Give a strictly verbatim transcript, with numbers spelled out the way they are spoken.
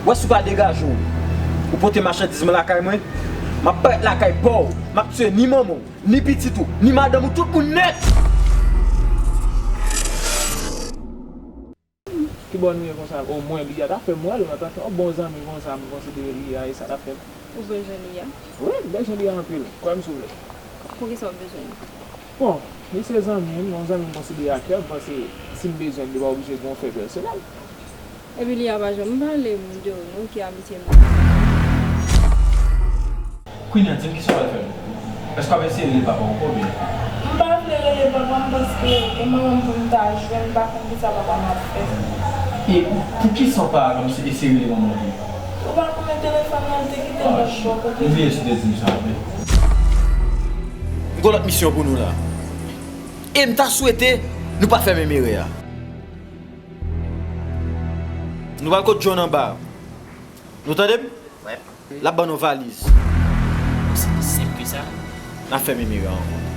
Wè si w pa degaje w, ou pote machandiz mwen lakay mwen, m ap parèt lakay pa w, m ap tiye ni manman w, ni pitit ou, ni madanm ou, tout moun nèt! Kibò nou ye konsa? O, mwen, Lia t ap fè m wè l antanke yon bon zanmi konsa, m konsidere Lia, e sa t ap fè m. Ou bezwen Lia? Wi, m bezwen Lia anpil. Kwè m si w vle. Poukisa w bezwen li? Bon, li se zanmi m, yon zanmi m konsidere ak kè, m panse si m bezwen l, li pa oblije gen yon fè pèsonèl. Epi Lia pa janm pale m de ou non, ki amitye nou. Kounye a, di m kisa w pral fè menm? Èske w ap eseye rele papa w ankò oubyen? M pa vle rele papa m paske e manman m pou m ta jwenn, m pa konn kisa papa m ap fè. E poukisa w pa kòmsi eseye rele manman w tou? Ou pa konnen telefòn nan, li te kite l bò kote. M bliye si w te di m sa, wi. M gen lòt misyon pou nou la. E m ta swete nou pa fè menm erè a. Nou pral kot John anba. Nou tande m? Wi. L ap ban nou valiz. Se pi senp ke sa. N ap fè menm erè a ankò.